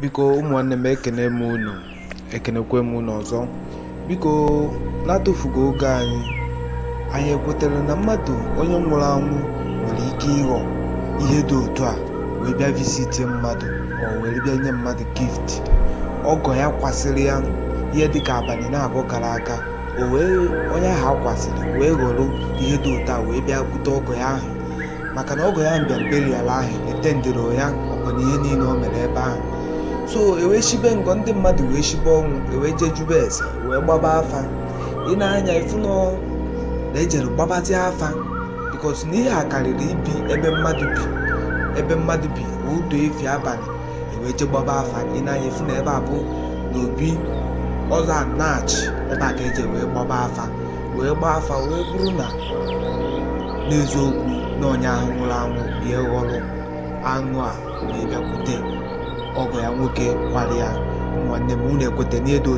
Biko, ụmụnne m, ekene m unu, ekenekwe m unu ọzọ. Biko, na-atụfughị oge anyị, anyị ekwetara na mmadụ onye nwụrụ anwụ nwere ike ịghọ ihe dị otu a wee bịa visit mmadụ, ọ were bịa nye mmadụ gift. Ọgọ ya kwasịrị ya ihe dịka abalị na-abụọ gara aga, o wee onye ahụ akwasịrị wee ghọrọ ihe dị otu a wee bịa bute ọgọ ya ahụ, maka na ọgọ ya bịara burial ahụ, etendịrị ya ọkwa na ihe niile o mere ebe ahụ. So ewee shibe ngọ ndị mmadụ, wee shibe ọnwụ, ewee jejube ese, wee gbaba afa. Ị na-anya ifu na ejere gbabazie afa, because na ihe a karịrị ibi ebe mmadụ bi, ebe mmadụ bi ụdọ efi abalị, ewee je gbaba afa. Ị na-anya ifu na ebe a bụ n'obi ọzọ anachi, ebe a ka eje wee gbaba afa, wee gbaa afa, wee bụrụ na n'eziokwu na onye ahụ nwụrụ anwụ ihe ghọrọ aṅụ a wee bịakwute ọgọ ya nwoke kwara ya. Nwanne m, unu ekweta n'ihe dị